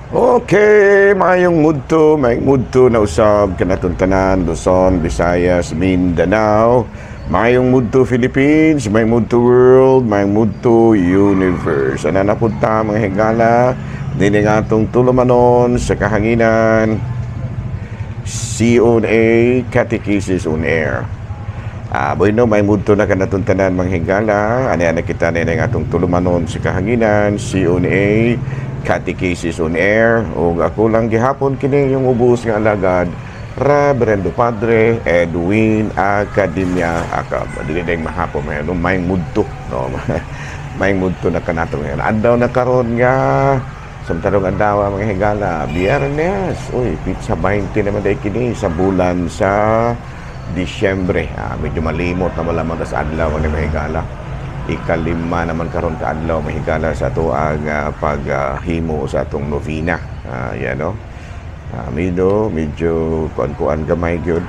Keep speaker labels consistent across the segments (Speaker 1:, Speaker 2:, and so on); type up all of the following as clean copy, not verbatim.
Speaker 1: Okay, mayong mudto na usab kanaton tanan, Luzon, Visayas, Mindanao. Mayong mudto Philippines, mayong mudto world, mayong mudto universe. Ana na pud ta, mga higala, dini nga atong tulumanon sa kahanginan, CONA Catechesis on Air. Bueno, may mudto na kanaton tanan, mga higala. Ani ana kita ni nga atong tulumanon sa kahanginan, CONA Catechesis on Air. Ug ako lang gihapon kini yung ubos nga alagad, Reverendo Padre Edwin Academia Acab. Dili na mahapon may ano, may mudto, no? May mudto na kanato ngayon. Adlaw na karon nga samtarong adlaw, mga higala, Biyernes. Uy, petsa 20 naman day kini sa bulan sa Disyembre. Medyo malimot na malamang tas adlaw ni, mga higala. Ikalima naman karon ka adlaw, mga higala, sa ato ang paghimo sa atong novena. Yan no. Medyo kuan-kuan gamay gyud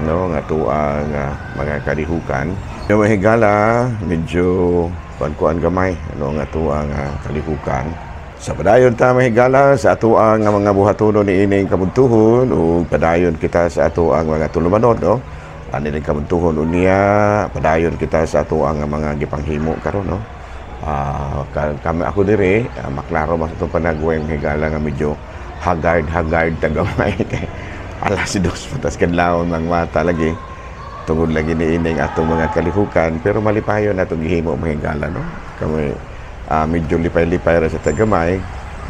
Speaker 1: no nga ato ang mga kalihukan. Yung mga higala, medyo kuan-kuan gamay no nga ato ang kalihukan. Sa padayon ta, mga higala, sa ato ang mga buhatonon ni ining kabuntuhon ug padayon kita sa ato ang mga tulumanon, no. Ani ning kabuntuhon unya, padayon kita sa ato ang mga gipanghimo karon, no. Kami ako dire, maklaro mas itong panagway, mga higala, nga medyo haggard haggard tagamay kay 2:00 pa tas kadlawon mang mata lagi tungod lagi ni ining atong mga kalihukan, pero malipayon atong gihimo, mga higala, no. Kami medyo lipay-lipay ra sa tagamay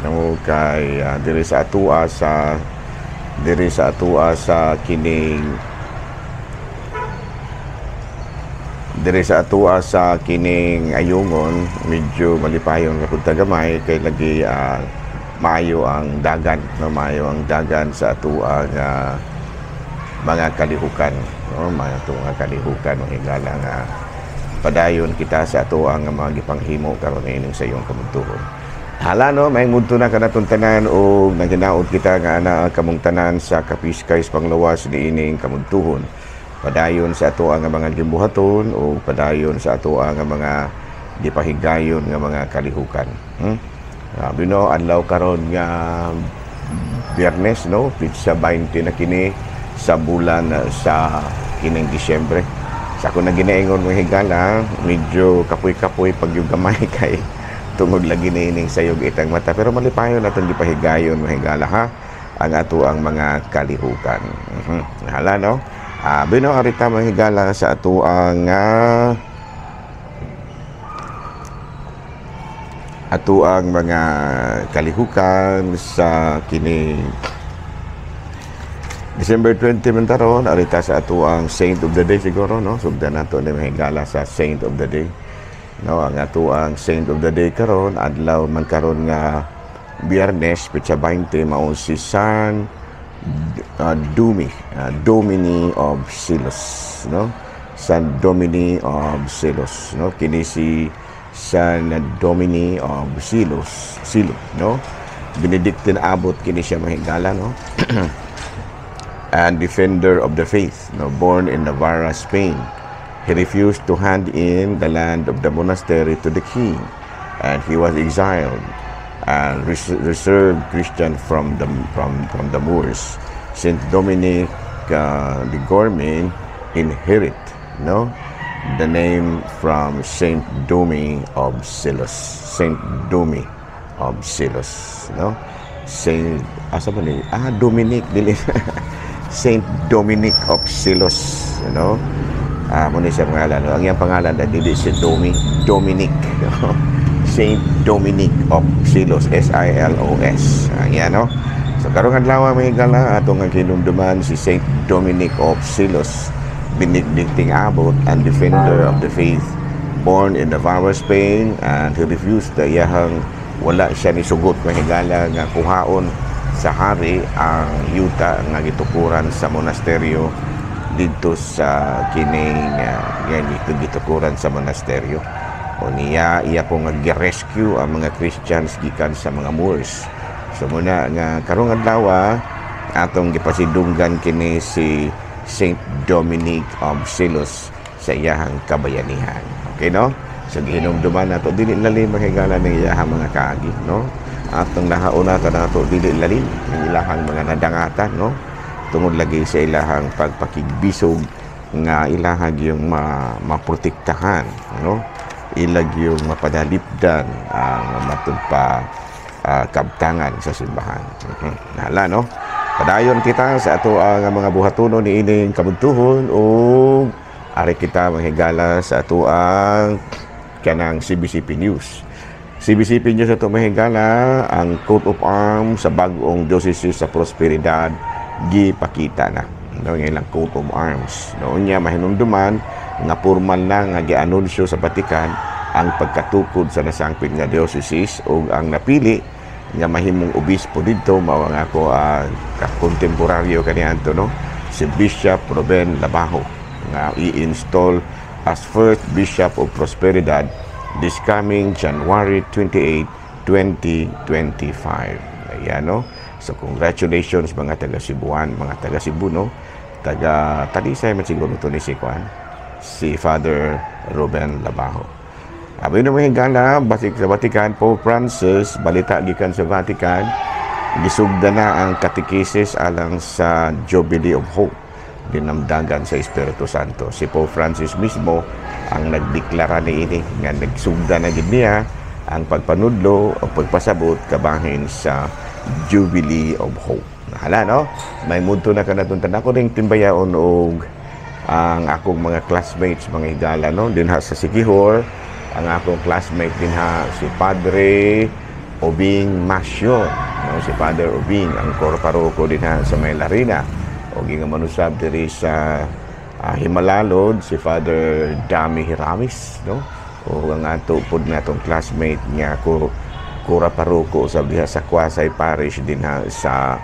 Speaker 1: namo kay diri sa atua sa kining diri sa atua sa kining ayungon, medyo malipayon nga pud tagamay kay lagi maayo ang dagan, no, maayo ang dagan sa atua nga mga kalihukan, no, mga ato nga kalihukan, mga higala, nga padayon kita sa ato ang mga gipanghimo karon ining sa iyong kabuntuhon. Hala no, may mudto na kanaton tanan og naginaot kita nga ana kamong tanan sa kapiskay panglawas niining kamuntuhon. Padayon sa ato ang mga gimbuhaton o padayon sa ato ang mga gipahigayon nga mga kalihukan. Sabi no, adlaw karon nga Biyernes, no, petsa 20 na kini sa bulan sa kining Disyembre. Sa ako na ginaingon, mga higala, medyo kapoy-kapoy pag yung gamay kay tungod lagi na ining sayog itang mata. Pero malipayon atong gipahigayon, mga higala, ha, ang ato ang mga kalihukan. Hala no. Bino arita, mga higala, sa ato ang ato ang mga kalihukan sa kini December 20 man taron, arita sa ato ang Saint of the Day siguro, no. Sugdan nato ni, mga higala, sa Saint of the Day. No, ang ato ang Saint of the Day karon, adlaw man karon nga Biyernes, petsa 20, mao si San Domini of Silos, no? San Domini of Silos, no? Kini si San Domini of Silos, Silo, no? Benedictine abbot kini siya, mga higala, no? And defender of the faith, no, born in Navarra, Spain. He refused to hand in the land of the monastery to the king, and he was exiled and reserved Christian from the Moors. Saint Dominic de Gormin inherit, no, the name from Saint Domi of Silos. Saint Domi of Silos, no? Saint asa ba ni? Dominic dili. Saint Dominic of Silos, you know? Mo ni siya pangalan, no? Ang iyang pangalan na dili si Domi, Dominic. No? Saint Dominic of Silos, Silos. Ang yan, no? So karong adlaw, mga higala, atong ang kinumduman si Saint Dominic of Silos, Benedictine abbot and defender of the faith, born in Navarra, Spain, and he refused the iyahang wala siya ni sugot, mga higala, nga kuhaon sa hari ang yuta nga gitukuran sa monasteryo didto sa kining yan ito gitukuran sa monasteryo. O niya iya po nga gi-rescue ang mga Christians gikan sa mga Moors. So muna nga karong adlaw atong gipasidunggan kini si Saint Dominic of Silos sa iyahang kabayanihan. Okay no? So gihinumduman nato, dili lalim, mga higala, ng iyahang mga kaagi, no? Atong nahauna kanato, dili lalim ang ilahang mga nadangatan, no, tungod lagi sa ilahang pagpakigbisog nga ilahang yung maprotektahan, no, ilag yung mapadalipdan ang matud pa kabtangan sa simbahan. Hala, no, padayon kita sa ato ang mga buhatonon ni ining kabuntuhon ug ari kita, manghigala, sa ato ang kanang CBCP News. CBCP News ato, mahigala, ang coat of arms sa bag-ong diocese sa Prosperidad gipakita na. No, ang ilang coat of arms. No, niya mahinumduman nga formal na nga gianunsyo sa Vatican ang pagkatukod sa nasangpit nga diocese ug ang napili nga mahimong obispo didto mao ang ako kakontemporaryo kaniadto, no, si Bishop Ruben Labajo nga i-install as first Bishop of Prosperidad this coming January 28, 2025. Ayan, no? So, congratulations mga taga Cebuan, mga taga Cebu, no? Taga Talisay man siguro to ni si Juan, si Father Ruben Labajo. Abi na mga higala, basik sa Vatican, Pope Francis, balita gikan sa Vatican, gisugda na ang katekesis alang sa Jubilee of Hope, dinamdagan sa Espiritu Santo. Si Pope Francis mismo ang nagdeklara ni ini nga nagsugda na gid niya ang pagpanudlo o pagpasabot kabahin sa Jubilee of Hope. Hala, no? May mudto na kanaton. Ako ring timbayaon og ang akong mga classmates, mga higala, no, dinha sa Siquijor. Ang akong classmate dinha si Padre Obing Masyon, no, si Father Obing ang paroko dinha sa may Larina, o nga manusab diri sa Himalalod si Father Dami Hiramis, no, o ang ato pod natong classmate nga ko kura paroko sa diha sa Quasay Parish dinha sa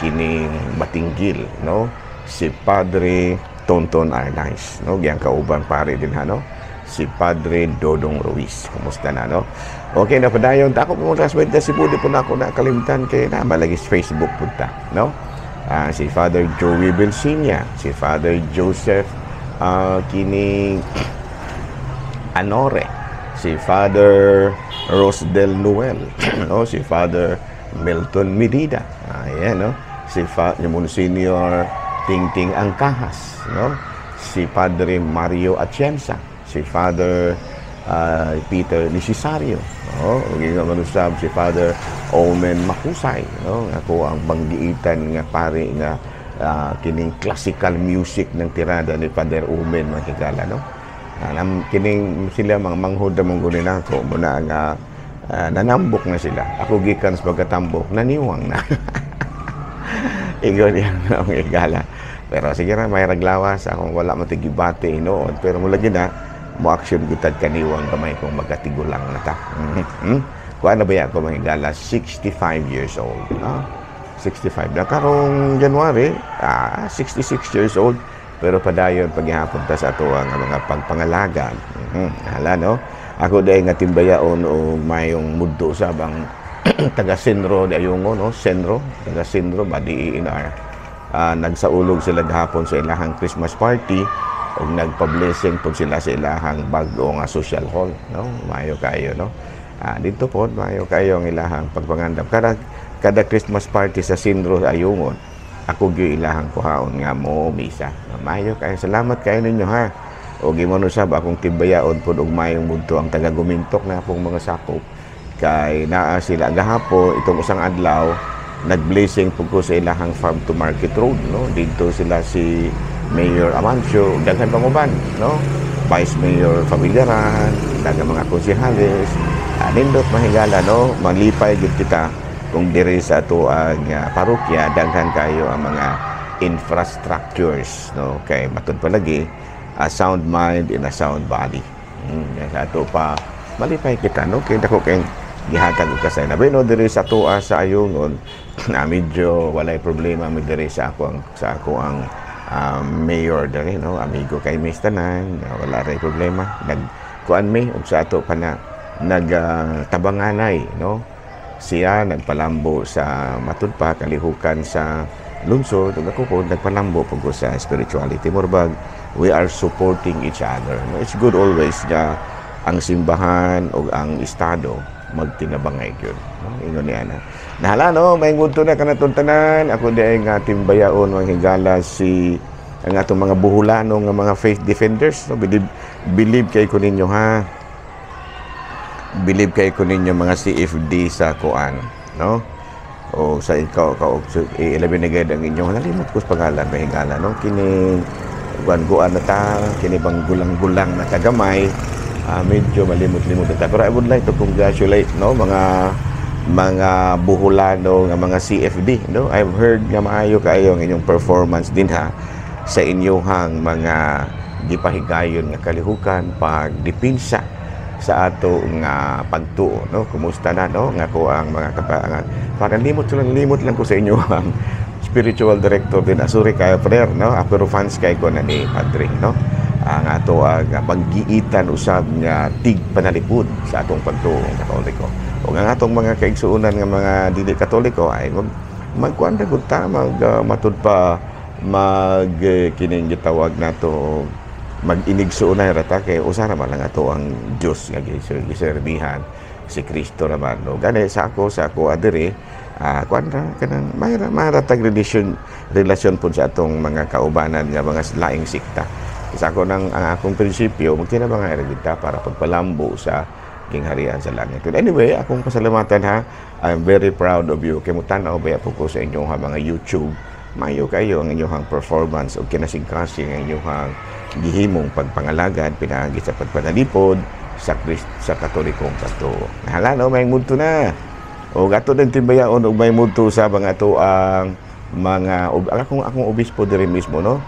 Speaker 1: kining Batinguil, no, si Padre Tonton Arnaiz, no, giyang kauban pare dinha, no, si Padre Dodong Ruiz. Kumusta na, no? Okay na, padayon ta. Ako mga classmate na Cebu, di po na ako nakalimtan kay na malagi sa Facebook punta, no? Si Father Joey Belsinia, si Father Joseph kining Anore, si Father Rosdel Noel, no, si Father Milton Medida, ayan, no, si Monsignor Tingting Angkahas, no, si Padre Mario Atienza, si Father Peter Necesario, no, ug nga manusab si Father Omen Makusay, no, ako ang banggiitan nga pare nga kining classical music ng tirada ni Father Omen, mga higala, no. Kining sila mga manghod na mong gunin ako muna nga nanambok na sila. Ako gikan sa pagkatambok, naniwang na. Ingon yan ang higala. Pero sige ra, may raglawas akong wala matigibati hinuon. Pero mula na, mo action gitad kaniwang gamay kung magkatigulang na ta. Kuan na ba ako, mga higala, 65 years old. No? 65 na karong January, 66 years old. Pero padayon paghihapon ta sa ato ang mga pagpangalagan. Hala, no? Ako dahil nga timbayaon o mayong mudto sa bang taga Senro di Ayungo, no? Senro, taga Senro ba DENR. Nagsaulog sila gahapon sa ilahang Christmas party ug nagpa-blessing pud sila sa ilahang bag-o nga social hall, no? Maayo kayo, no? Dito po maayo kayo ang ilahang pagpangandam. Kada kada Christmas party sa Senro Ayungon, ako gyud ilahang kuhaon nga mo misa. Maayo kayo, salamat kayo ninyo ha. O gimono sab akong timbayaon pud og mayong mudto ang taga Gumintok na akong mga sakop kay naa sila gahapon itong usang adlaw, nag-blessing pud ko sa ilahang farm to market road, no. Didto sila si Mayor Amancio, daghan pang uban, no, Vice Mayor Familiaran, daghang mga konsehales. Nindot, mahigala, no, malipay gid kita kung diri sa ato ang parokya daghan kayo ang mga infrastructures, no, kay matud palagi a sound mind in a sound body. Sa ato pa malipay kita, no, kay dako kay gihatag og kasay na no diri sa atoa sa Ayungon na medyo walay problema mi diri sa ako ang mayor diri, no, amigo kay mi tanan, wala ray problema, nag kuan mi ug sa ato pa na nagtabanganay, no, siya nagpalambo sa matud pa kalihukan sa lungsod ug ako po nagpalambo po ko sa spirituality. Murbag we are supporting each other, no? It's good always nga ang simbahan o ang estado Magtinabangay gyud, no? Ingon niya na. Nahala, no, may ngunto na kanatong tanan. Ako di nga timbayaon, mga higala, si ang atong mga buhulano nga mga faith defenders, no? Believe, believe kay ko ninyo, ha. Believe kay ko ninyo mga CFD sa kuan, no? O sa ikaw ka ilabi na gayud ang inyong, nalimot ko sa pangalan, mga higala, no? Kini guan-guan na ta, kini bang gulang-gulang na kagamay, medyo malimot-limot na ta. Pero I would like to congratulate, no, mga buhulano nga mga CFD, no? I've heard nga maayo kaayo ang inyong performance din ha sa inyong mga gipahigayon nga kalihukan, pagdepinsa sa ato nga pagtuo, no? Kumusta na, no, nga ko ang mga kapaangan, parang limot lang ko sa inyo ang spiritual director din. Sorry kayo, prayer, no? Pero fans kay ko na ni padre, no? Ang ato ang paggiitan usab nga tig panalipod sa atong pagtuo Katoliko o ang atong mga kaigsuonan nga mga dili Katoliko ay magkuan ra gud ta, mag matud pa mag kining gitawag nato, mag-inigsuonay ra ta kay usa ra man lang ato ang Dios nga giserbihan, si Kristo naman, no? Gani sa ako adiri, kuan ra, kanang mayra tag relasyon pud sa atong mga kaubanan nga mga laing sikta. Sa ako nang ang akong prinsipyo, magtinabangay ra gid ta para pagpalambo sa gingharian sa langit. But anyway, akong pasalamatan, ha. I'm very proud of you. Kay mutan-aw baya po ko sa inyong ha, mga YouTube. Mayo kayo ang inyong performance o kinasingkasing ang inyong gihimong pagpangalagad pinaagi sa pagpanalipod sa Katolikong pagtuo. Hala, no, may mudto na. O gato din timbayaon og may mudto sa mga ato ang mga ang akong obispo diri mismo, no?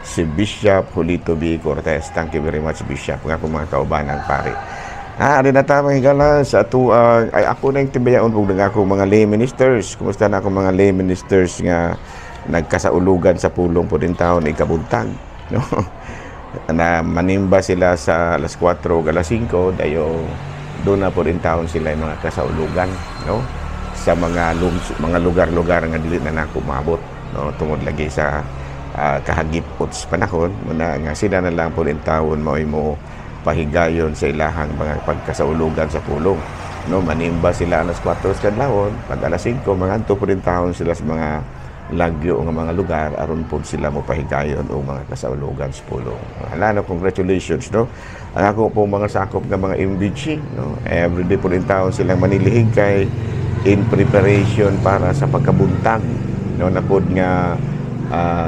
Speaker 1: Si Bishop Julito B. Cortez. Thank you very much, Bishop. Nga akong mga kaubanang pare. Ha, ari na ta, mga higala, sa ato ay ako na yung timbayaon pug ng akong mga lay ministers. Kumusta na akong mga lay ministers nga nagkasaulugan sa pulong po din taon ikabuntag, no? Na manimba sila sa alas 4 o alas 5, dayo doon na po rin taon sila yung mga kasaulugan, no? Sa mga lugar-lugar nga dili na nako maabot, no? Tungod lagi sa kahagipot sa panahon, muna nga sila na lang po rin taon mao'y mo pahigayon sa ilahang mga pagkasaulugan sa pulong, no? Manimba sila alas 4 sa kadlawon, pag alas 5 mangadto po rin taon sila sa mga lagyo nga mga lugar aron po sila mo pahigayon o mga kasaulugan sa pulong. Hala, no, congratulations, no? Ang ako po mga sakop nga mga MBG, no? Everyday po rin taon silang manilihig kay in preparation para sa pagkabuntag, no, na pod nga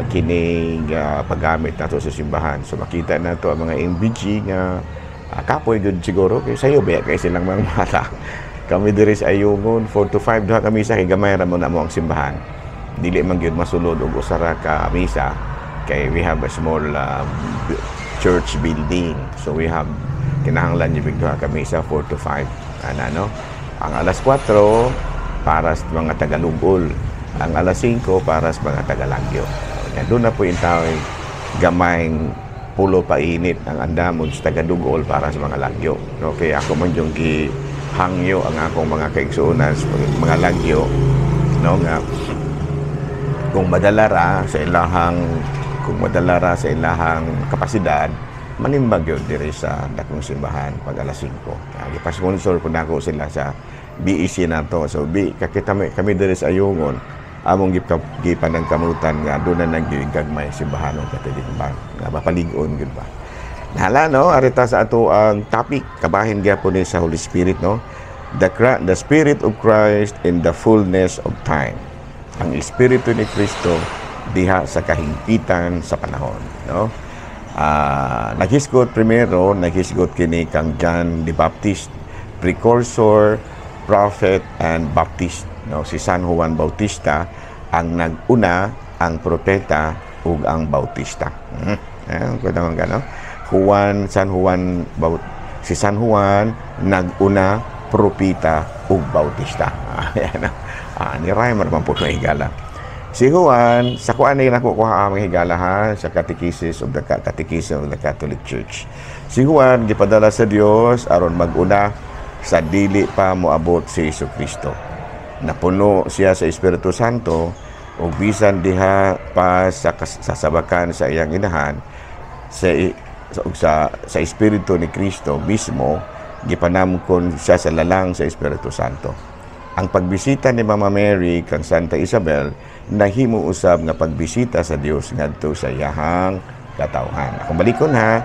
Speaker 1: kining paggamit nato sa simbahan. So makita nato ang mga MBG nga kapoy gud siguro kay sayo ba kay silang mga mata. Kami diri sa Ayungon, 4 to 5 duha ka misa kay gamay ra mo na mo ang simbahan. Dili man gyud masulod og usa ra ka misa kay we have a small church building. So we have kinahanglan gyud duha ka misa, 4 to 5 ana, no? Ang alas 4 para sa mga tagalugol, ang alas 5 para sa mga tagalagyo. Kaya doon na po yung tao gamayng pulo painit ang andamon sa tagadugol para sa mga lagyo, no? Kaya ako man yung gihangyo ang akong mga kaigsuonan sa mga lagyo, no, nga kung madala ra sa ilahang kapasidad, manimbag yun diri sa dakong simbahan pag alas 5. Gipa-sponsor po nako sila sa BEC nato. So B, kakita kami diri sa Ayungon, among gipanangkamutan nga doon na nang gagmay simbahan ng Katoliko ba nga mapalig-on gyud ba. Hala, no, arita sa ato ang topic, kabahin gyapon ni sa Holy Spirit, no? The Spirit of Christ in the fullness of time. Ang Espiritu ni Kristo diha sa kahigpitan sa panahon, no? Naghisgot primero, naghisgot kini kang John the Baptist, precursor, prophet and Baptist, no? Si San Juan Bautista ang nag-una, ang propeta ug ang Bautista. Eh, ko naman ka, no? Juan, San Juan, si San Juan nag-una, propeta ug Bautista. Ayan. Ni rhyme man po mga higala. Si Juan, sa kuan na nakukuha ang mga higala, ha, sa Catechesis of the Catechism of the Catholic Church. Si Juan gipadala sa Dios aron mag-una sa dili pa moabot si Kristo. Napuno siya sa Espiritu Santo ug bisan diha pa sa sabakan sa iyang inahan sa espiritu ni Kristo mismo. Gipanamkon siya sa lalang sa Espiritu Santo. Ang pagbisita ni Mama Mary kang Santa Isabel nahimo usab nga pagbisita sa Dios ngadto sa iyahang katawhan. Akong balikon ha,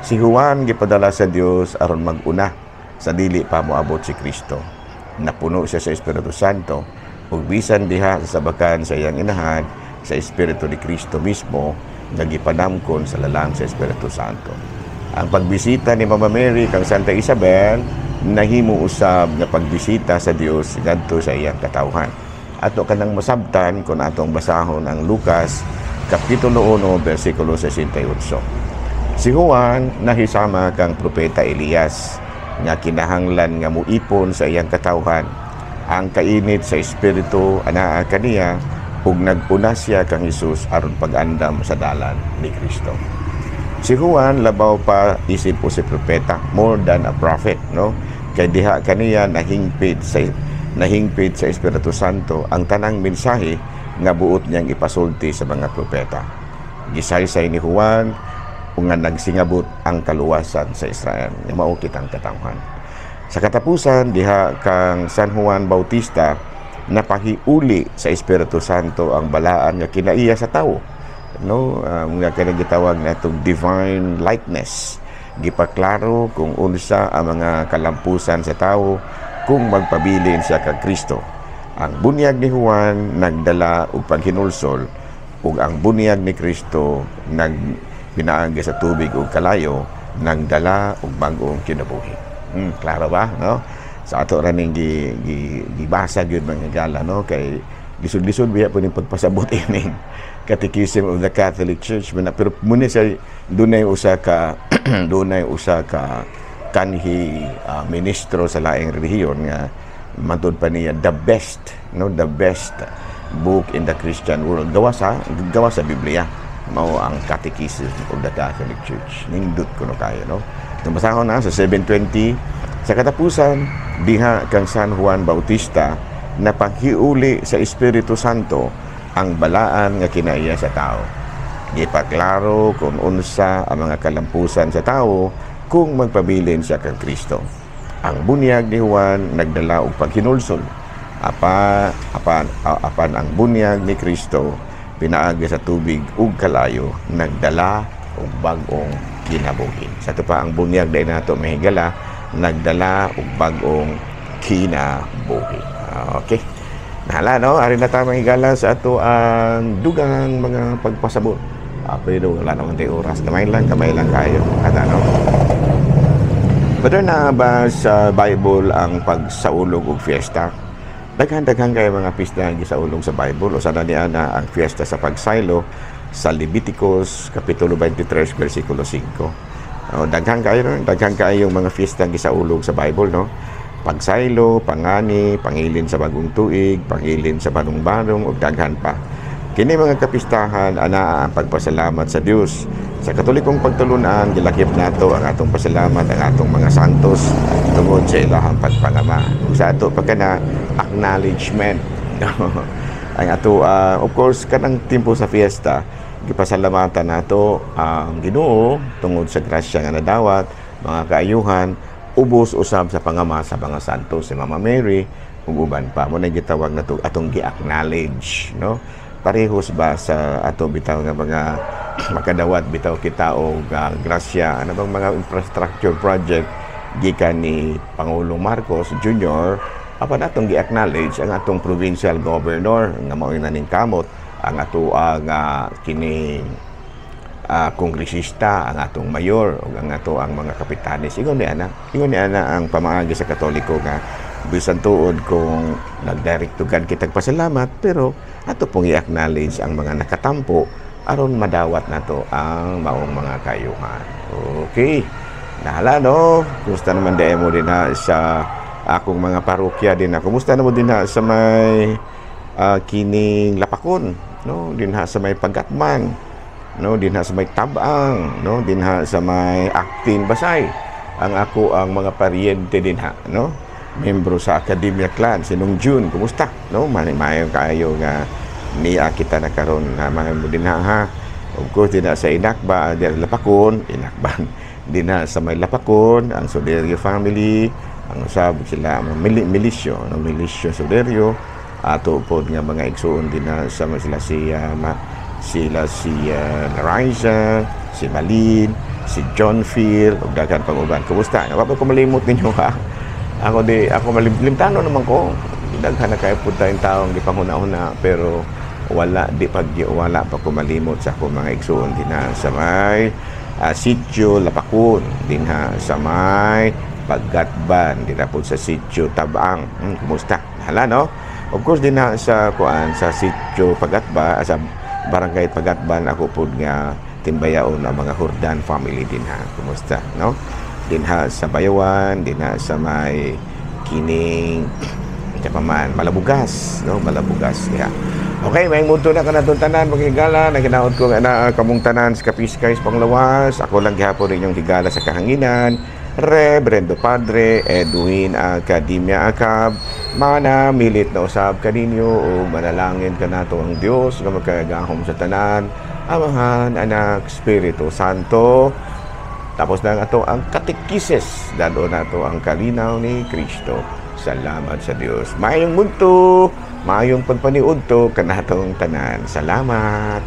Speaker 1: si Juan gipadala sa Dios aron mag-una sa dili pa moabot si Kristo. Napuno siya sa Espiritu Santo ug bisan diha sa sabakan sa iyang inahan, sa Espiritu ni Kristo mismo nga gipanamkon sa lalang sa Espiritu Santo. Ang pagbisita ni Mama Mary kang Santa Isabel nahimo usab nga pagbisita sa Dios ngadto sa iyang katawhan. Ato kanang masabtan kung atong basahon ang Lucas Kapitulo 1 versikulo 68. Si Juan nahisama kang propeta Elias nga kinahanglan nga muipon sa iyang katawhan. Ang kainit sa espiritu anaa kaniya ug nag-una siya kang Hesus aron pag-andam sa dalan ni Kristo. Si Juan labaw pa isip po si propeta, more than a prophet, no? Kay diha kaniya nahingpit sa Espiritu Santo ang tanang mensahe nga buot niyang ipasulti sa mga propeta. Gisaysay ni Juan nga nagsingabot ang kaluwasan sa Israel. Nga mao kitang katawhan. Sa katapusan diha kang San Juan Bautista napahiuli sa Espiritu Santo ang balaan nga kinaiya sa tawo, no, nga kanang gitawag natong divine likeness. Gipaklaro kung unsa ang mga kalampusan sa tawo kung magpabilin siya kang Kristo. Ang bunyag ni Juan nagdala og paghinulsol ug ang bunyag ni Kristo nag pinaagi sa tubig ug kalayo nagdala og bag-ong kinabuhi. Klaro ba, no? Sa ato ra ning gi, gi, gibasa gyud, mga higala, no, kay lisod-lisod biya po ning pagpasabot ining Catechism of the Catholic Church man, pero muna siya dunay usa ka kanhi ministro sa laing relihiyon nga matud pa niya the best, no, the best book in the Christian world gawa sa Biblia mao ang Catechism of the Catholic Church. Nindot kuno kayo, no? Basahon na sa 7:20. Sa katapusan diha kang San Juan Bautista napanghiuli sa Espiritu Santo ang balaan nga kinaiya sa tao. Gipaklaro kung unsa ang mga kalampusan sa tao kung magpabilin siya kang Kristo. Ang bunyag ni Juan nagdala og paghinulsol. Apan ang bunyag ni Kristo pinaagi sa tubig ug kalayo nagdala og bag-ong kinabuhi. Sa ato pa, ang bunyag dahil nato, mahigala, nagdala og bag-ong kinabuhi. Okay. Nahala, no? Ari na ta, mga higala, sa ato ang dugang mga pagpasabot. Pero wala naman tayo oras. Gamay lang, gamay lang kayo. At ano? Brother, na ba sa Bible ang pagsaulog og fiesta? Daghan-daghan kayo mga pista ang gisaulog sa Bible. O sana niya na ang fiesta sa pagsaylo sa Leviticus Kapitulo 23 versikulo 5. O, daghan kayo, no? Daghan kayo mga fiesta ang gisaulog sa Bible, no? Pagsaylo, pangani, pangilin sa bagong tuig, pangilin sa barong-barong ug daghan pa. Kini mga kapistahan anaa ang pagpasalamat sa Dios. Sa Katolikong pagtulunan, gilakip nato ang atong pasalamat ang atong mga santos tungod sa ilahang pagpangama. Ug sa ato pa kana acknowledgement. Ang ato, of course, kanang timpo sa fiesta, gipasalamatan nato ang Ginoo tungod sa grasya nga nadawat, mga kaayuhan, ubos usab sa pangama sa mga santos, si Mama Mary ug uban pa mo na gitawag nato atong gi-acknowledge, no? Parehos ba sa ato bitaw nga mga makadawat bitaw kita og grasya, ano bang mga infrastructure project gikan ni Pangulong Marcos Jr., apan atong gi-acknowledge ang atong provincial governor nga mao naning kamot ang ato ang kini kongresista, ang atong mayor ug ang ato ang mga kapitanes. Ingon ni ana ang pamaagi sa Katoliko nga bisan tuod kung nag-direct to God kitag pasalamat, pero ato pong i-acknowledge ang mga nakatampo aron madawat nato ang maong mga kayuhan. Okay. Nahala, no? Kumusta naman dahil mo din ha sa akong mga parokya din ha? Kumusta naman din ha sa may kining Lapakon, no? Din ha sa may Pagatman, no? Din ha sa may Tabang, no? Din ha sa may Actin Basay. Ang ako ang mga paryente din ha, no? Membro sa Academia Clan, si Nung June, kumusta? No, mayo kayo nga niya kita na karon na mga mo din ha, ha. Of course, din sa Inakba, di Lapakon, Inakban. Dinha sa may Lapakon, ang Soderio family, ang usab sila ang Milisyo, no, Milisyo Soderio, ato pod nga mga igsuon dinha sa sila si sila si Laraiza, si Malin, si John Phil, ug daghan pang uban. Kumusta? Wa pa ko malimot ninyo, ha. Ako di ako malimtano naman ko. Daghan na kay pud tayong taong gipanghuna-huna, pero wala di pag wala pa ko malimot sa akong mga igsuon dinha sa may Sitio Lapakon, dinha sa may Paggatban, dinha po sa Sitio Tabang. Kumusta? Hala, no? Of course, dinha sa kuan, sa Sitio Pagatba, sa Barangay Pagatban, ako pod nga timbayaon ang mga Hurdan family dinha. Kumusta, no? Dinha sa Bayawan, dinha sa may kining sa paman Malabugas, no? Malabugas diha. Okay, may mundo na kanatong tanan, mga higala, naginaot ko nga na kamong tanan sa Kapiskay sa Panglawas. Ako lang gihapon inyong higala sa kahanginan, Reverendo Padre Edwin Academia Acab. Mana milit na usab kaninyo o manalangin kanato ang Dios nga magkagahom sa tanan, Amahan, Anak, Espiritu Santo. Tapos na ato ang katekisis, dado nato ang kalinaw ni Kristo. Salamat sa Dios. Maayong mundo, maayong pagpaniudto kanatong tanan. Salamat.